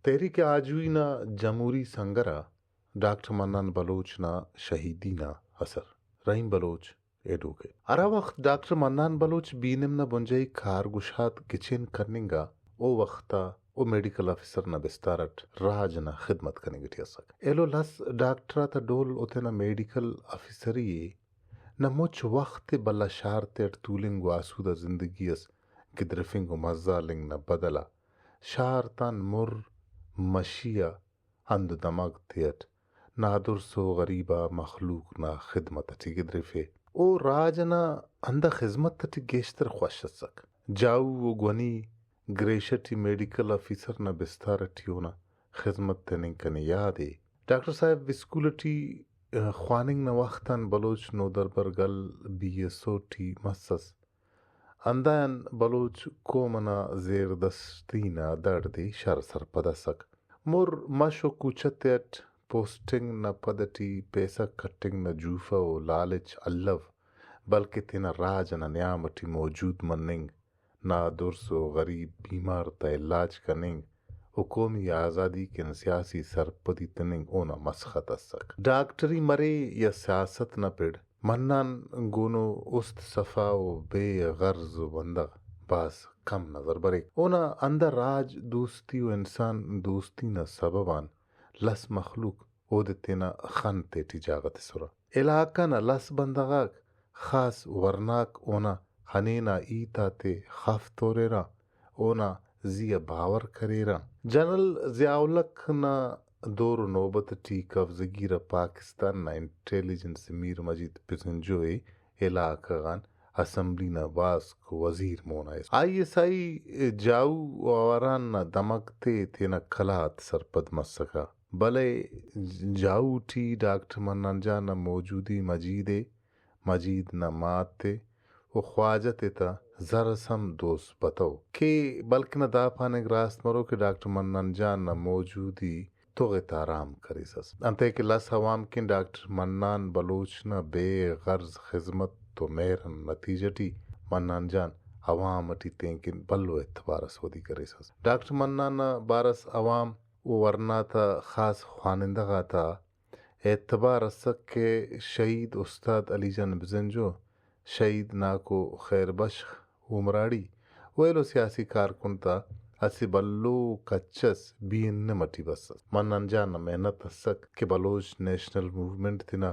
تحریک آجوئی نا جمہوری سنگر ء ڈاکٹر منان بلوچ نا شہیدی نا اثر۔ رحیم بلوچ ایڈوکیٹ۔ ہرا وخت ڈاکٹر منان بلوچ بی این ایم نا بنجاہی کارگشاد گچین کننگا، او وختا او میڈیکل آفیسر نا بستار اٹ راج نا خدمت کننگ اٹی اسک۔ ایلو لس ڈاکٹر آتا ڈول او تینا میڈیکل آفیسری ء نا مچ وخت ء بھلا شار تیٹ تولنگ و آسودہ زندگی اس گدرفنگ و مزالنگ نا بدلا شار تان مر، مشی آ ہند و دمگ تیٹ نادرس و غریبا مخلوق نا خدمت اٹی گدریفے۔ او راج ئنا ہندا خذمت اٹی گیشتر خوش ئسک۔ جاؤ و گونی گریشہ ٹی میڈیکل آفیسر نا بستار اٹی اونا خذمت تننگ کنے یاد ء۔ ڈاکٹر صاحب اسکول اٹی، آ، خواننگ نا وخت آن بلوچ نودربر گل B S O T Mrs. ہنداان بلوچ قوم ئنا زیردستی نا دڑد ء شر سرپد ئسک۔ مر مش و کوچہ تیٹ پوسٹنگ نا پد اٹی پیسہ کٹنگ نا جوفہ و لالچ الو، بلکہ تینا راج ئنا نیام اٹی موجود مننگ، نادرس و غریب بیمار تا علاج کننگ و قومی آزادی کن سیاسی سرپدی تننگ اونا مسخت ئسک۔ ڈاکٹری مرے یا سیاست نا پڑ، منان گونو است صفا و بے غرض و بندغ بھاز کم نظر بریک۔ اونا اندر راج دوستی و انسان دوستی نا سبب آن لس مخلوق اودے تینا خن تیٹی جاگہ تسرہ۔ علاقہ نا لس بندغ آک خاص ورناک اونا ہنینا ہیت آتے خف توریرہ، اونا زی آ باور کریرہ۔ جنرل ضیاء الحق نا دور و نوبت ٹی قبضہ گیر آ پاکستان نا انٹیلیجنس میر مجید بزنجو ء علاقہ غان اسمبلی نا باسک وزیر مون آ ایس۔ آئی ایس آئی جاؤ و آواران نا دمگ تے تینا قلات سرپد مسکہ، بلے جاؤ ٹی ڈاکٹر منان جان نا موجودی مجید ء، مجید نا مات ء و خواجہ تے تا زر اس ہم دوست بتو کہ بلکنا دا پاننگ راست مرو کہ ڈاکٹر منان جان نا موجودی تغ ء تارام کریسس۔ انتئے کہ لس عوام کن ڈاکٹر منان بلوچ نا بے غرض خذمت و مہر نا نتیجہ ٹی منان جان عوام ٹی تینکن بھلو اعتبار اس ودی کریسس۔ ڈاکٹر منان نا بارس عوام و ورنا تا خاص خوانندہ غاتا اعتبار اسک کہ شہید استاد علی جان بزنجو، شہید ناکو خیر بخش عمراڑی و ایلو سیاسی کارکن تا اسہ بھلو کچ اس بی این ایم اٹی بسس۔ منان جان نا محنت اسک کہ بلوچ نیشنل موومنٹ تینا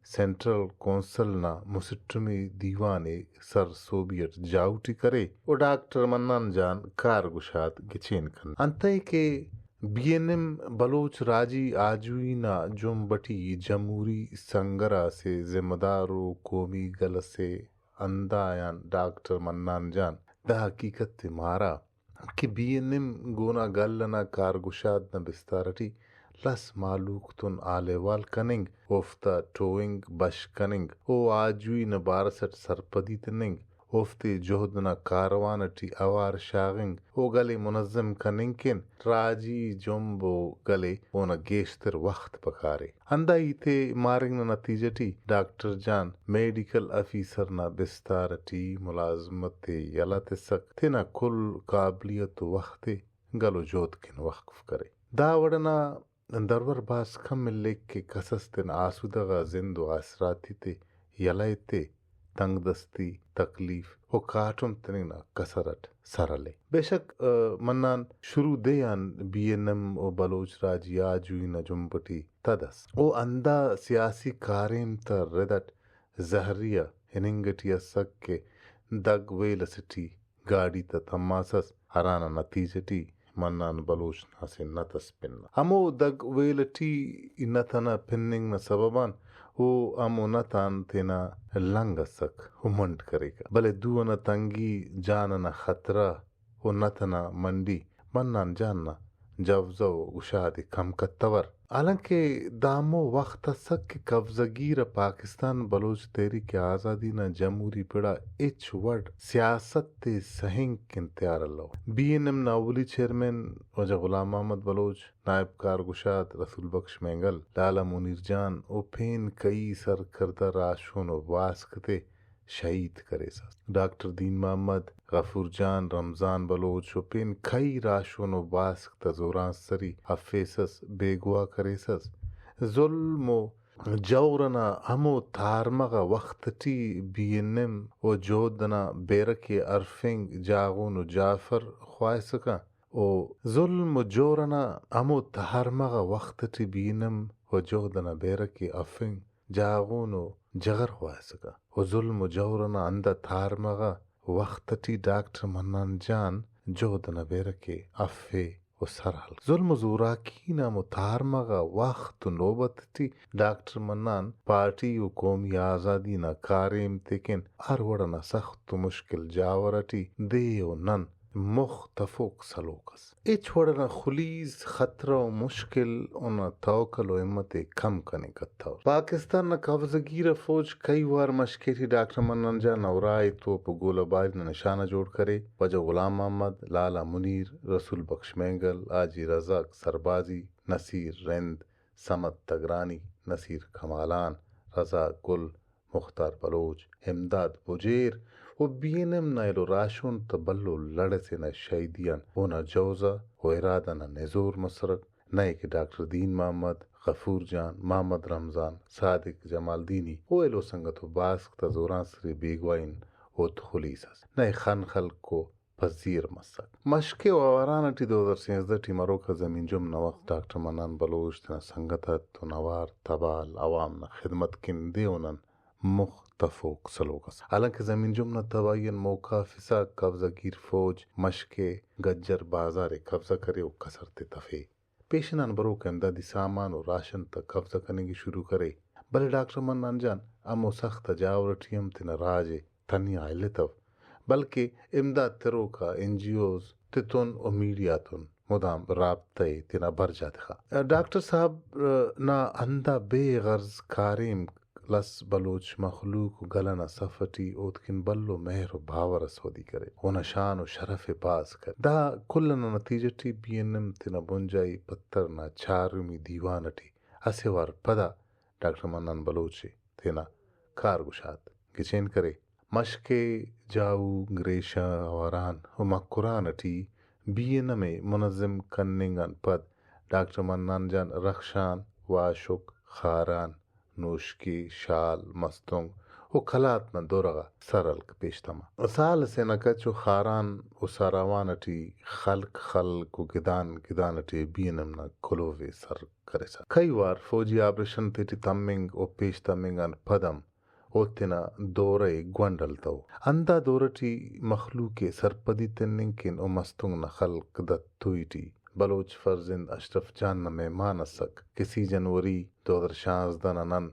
سینٹرل کونسل نا مسٹمی دیوان ء سر سوبی اٹ جاؤ ٹی کرے و ڈاکٹر منان جان کارگشاد گچین کن۔ انتئے کہ بی این ایم بلوچ راجی آجوئی نا جمب اٹی جمہوری سنگر آ اسہ ذمہ دار و قومی گل اسے، ہندایان ڈاکٹر منان جان دا حقیقت ء مارا کہ بی این ایم گونا گل ئنا کارگشاد نا بستار ٹی لس مہلوک تون حال احوال کننگ، اوفتا ٹوہنگ بش کننگ و آجوئی نا بارث اٹ سرپدی تننگ، اوفتے جہد نا کاروان اٹی اوار شاغنگ و گل ء منظم کننگ کن راجی جمب و گل ء اونا گیشتر وخت پکارے۔ ہندا ہیت ء مارنگ نا نتیجہ ٹی ڈاکٹر جان میڈیکل آفیسر نا بستار ٹی ملازمت ء یلہ تسک، تینا کل قابلیت و وخت ء گل و جہد کن وقف کرے۔ دا وڑ ئنا درور بھاز کم ملیک کہ کس اس تینا آسودہ غا زند و آسراتی تے یلہ ایتے، تنگ دستی، تکلیف و کاٹم تننگ نا کسر اٹ سر ہلے۔ بے شک، آ، منان شروع دے آن بی این ایم و بلوچ راجی آجوئی نا جمب ٹی تد ئس۔ او ہندا سیاسی کاریم تا رد اٹ زہری آ ہننگ ٹی ئسک کہ دگ ویل اسے ٹی گاڑی تا تماس ئس، ہرانا نتیجہ ٹی منان بلوچ نا اسہ نت ئس پنہ۔ ہمو دگ ویل ٹی نت ئنا پننگ نا سبب آن او ہمو نت آن تینا لنگ ئسک و منڈ کریکہ، بلے دو ئنا تنگی، جان ئنا خطرہ و نت ئنا منڈی منان جان نا جوزہ و گشاد ء کم کتور۔ حالانکہ دا ہمو وخت ئسک کہ قبضہ گیر آ پاکستان بلوچ تحریک آزادی نا جمہوری پڑ آ ہچ وڑ سیاست ء سہنگ کن تیار الو۔ بی این ایم نا اولی چیئرمین واجہ غلام محمد بلوچ، نائب کارگشاد رسول بخش مینگل، لالا منیر جان و پین کئی سرکردہ راہشون و باسک تے شہید کریسس۔ ڈاکٹر دین محمد، غفور جان، رمضان بلوچ و پین کئی راہشون و باسک تا زورانسری افیسس، بیگواہ کریسس۔ ظلم و جور انا ہمو تارمغ ء وخت ٹی بی این ایم و جہد انا بیرک ء ہرفنگ جاغون و جعفر خواہسکاں۔ و ظلم و جور انا ہمو تارمغ ء وخت ٹی بی این ایم و جہد انا بیرک ء ہرفنگ جاغون و جغر خواہسکاں۔ و ظلم و جور انا ہندا تارمغ ء وخت ٹی ڈاکٹر منان جان جہد انا بیرک ء ہرفے و سر ہلک۔ ظلم و زوراکی نا ہمو تارمغ ء وخت و نوبت ٹی ڈاکٹر منان پارٹی و قومی آزادی نا کاریم تیکن ہر وڑ انا سخت و مشکل جاور ٹی دے و نن مخ تفوک سلوک اس۔ ہچ وڑ انا خلیس، خطرہ و مشکل اونا توکل و ہمت ء کم کننگ کتور۔ پاکستان نا قبضہ گیر فوج کئی وار مشکے ٹی ڈاکٹر منان جان نا اراہ ء توپ و گولہ باری نا نشانہ جوڑ کرے۔ واجہ غلام محمد، لالا منیر، رسول بخش مینگل، حاجی رزاق سربازی، نصیر رند، صمد تگرانی، نصیر کمالان، رزاق گل، مختار بلوچ، امداد بجیر و بی این ایم نا ایلو راہشون تا بھلو لڑ اسے نا شہیدی آن اونا جوزہ و ارادہ نا نزور مسرک، نئے کہ ڈاکٹر دین محمد، غفور جان، محمد رمضان، صادق جمالدینی و ایلو سنگت و باسک تا زورانسری بیگواہی آن اوت خلیس اس۔ نئے خن خلک و پذیر مسک۔ مشکے و آواران ٹی دو ہزار سینزدہ ٹی مروکا زمین جم نا وخت ڈاکٹر منان بلوچ تینا سنگت اتون اوار تبال عوام نا خدمت کن دے و نن مخ تفوک سلوک اس۔ حالانکہ زمین جم نا تباہی آن موقع ہرفسا قبضہ گیر فوج مشکے گجر بازار ء قبضہ کرے و کسر تے تفے۔ پیشن آن بروک امدادی سامان و راشن تا قبضہ کننگ ء شروع کرے، بلے ڈاکٹر منان جان ہمو سخت ء جاور ٹی ہم تینا راج ء تنیا التو، بلکہ امداد تروکا این جی اوز تتون و میڈیا تون مدام رابطہ ء تینا برجا تخا۔ ڈاکٹر صاحب نا ہندا بے غرض کاریم لس بلوچ مخلوق و گل ئنا صف ئٹی اودکن بھلو مہر و باور ئس ودی کرے، اونا شان و شرف ئے باز کرے۔ دا کل ئنا نتیجہ ٹی بی این ایم تینا بنجاہی پتر نا چارمی دیوان ئٹی اسہ وار پدا ڈاکٹر منان بلوچ ئے تینا کارگشاد گچین کرے۔ مشکے، جاؤ، گریشہ، آواران و مکران ئٹی بی این ایم ئے منظم کننگ آن پد ڈاکٹر منان جان رخشان، واشک، خاران، نوشکی، شال، مستونگ و قلات نا دورہ غا سر ہلک پیش تما۔ سال ئسے نا کچ و خاران و ساراوان ئٹی خلک خلک و گدان گدان ئٹی بی این ایم نا کلہو ئے سر کرسا کئی وار فوجی آپریشن تیٹی تمنگ و پیش تمنگ آن پد ہم او تینا دورہ ئے گونڈ ہلتو۔ ہندا دورہ ٹی مخلوق ئے سرپدی تننگ کن او مستونگ نا خلک دتوئی ٹی بلوچ فرزند اشرف جان نا مہمان ئسک کہ سی جنوری دو ہزار شانزدہ نا نن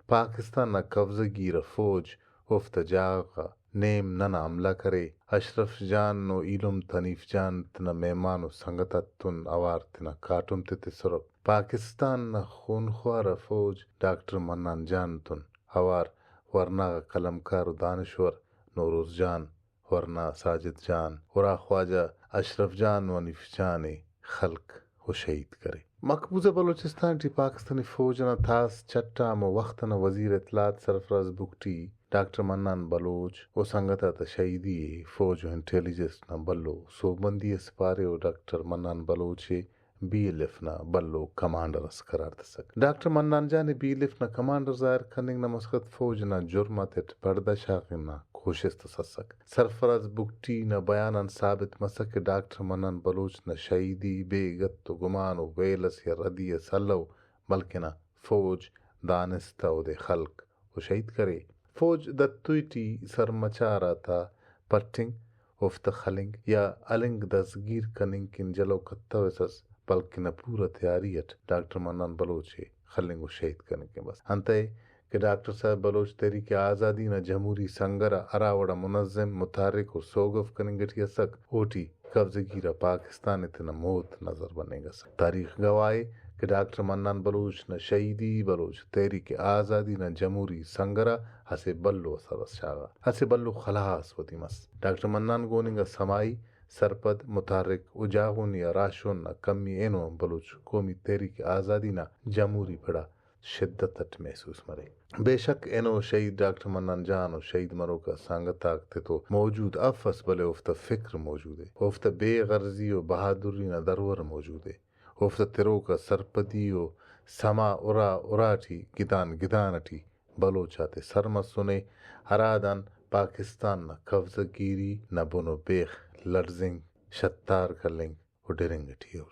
پاکستان نا قبضہ گیر فوج اوفتا جاگہ غا نیم ننا حملہ کرے۔ اشرف جان و ایلم حنیف جان تینا مہمان و سنگت آتتون اوار تینا کاٹم تے تسرک۔ پاکستان نا خونخوار فوج ڈاکٹر منان جان تون اوار ورنا غا قلمکار و دانشور نوروز جان، ورنا ساجد جان، ارا خواجہ اشرف جان و حنیف جان ئے خلک و شہید کرے۔ مقبوضہ بلوچستان ٹی پاکستانی فوج ئنا تاس چٹ آ ہمو وخت ئنا وزیر اطلاعات سرفراز بگٹی ڈاکٹر منان بلوچ و سنگت آتا شہیدی ئے فوج و انٹیلیجنس نا بھلو سوبمندی ئس پارے و ڈاکٹر منان بلوچ ئے بی ایل ایف نا بھلو کمانڈر ئس قرار تسک۔ ڈاکٹر منان جان ئے بی ایل ایف نا کمانڈر ظاہر کننگ نا مسخت فوج نا جرم آتیٹ پڑدہ شاغنگ نا کوشست ئس ئسک۔ سرفراز بگٹی نا بیان آن ثابت مسک کہ ڈاکٹر منان بلوچ نا شہیدی بے گت و گمان و ویل ئس یا ردی ئس الو، بلکنا فوج دانستہ اودے خلک و شہید کرے۔ فوج دتوئی ٹی سرمچار آتا پٹنگ، اوفتا خلنگ یا ہلنگ دزگیر کننگ کن جلہو کتوسس، بلکنا پورا تیاری ئٹ ڈاکٹر منان بلوچ ئے خلنگ و شہید کننگ کن بس۔ انتئے کہ ڈاکٹر صاحب بلوچ تحریک آزادی نا جمہوری سنگر آ ہرا وڑا منظم، متحرک و سوگو کننگ ٹی ئسک، اوٹی قبضہ گیر آ پاکستان ئے تینا موت نظر بننگ ئسک۔ تاریخ گواہ ئے کہ ڈاکٹر منان بلوچ نا شہیدی بلوچ تحریک آزادی نا جمہوری سنگر آ اسہ بھلو اثر ئس شاغا، اسہ بھلو خلا ئس ودی مس۔ ڈاکٹر منان گون انگا سمائی، سرپد، متحرک و جاغونی آ راہشون نا کمی اینو ہم بلوچ قومی تحریک آزادی نا جمہوری پڑ آ شدت اٹ محسوس مرے۔ بے شک اینو شہید ڈاکٹر منان جان و شہید مروکا سنگتاک تتو موجود افس، بلے اوفتا فکر موجود ء۔ اوفتا بے غرضی و بہادری نا درور موجود ء۔ اوفتا تروکا سرپدی و سما ارا ارا ٹی گدان گدان ٹی بلوچ آتے سر مسنے، ہرادان پاکستان نا قبضہ گیری نا بن و بیخ لڑزنگ، شتار کلنگ و ڈرنگ ٹی ء۔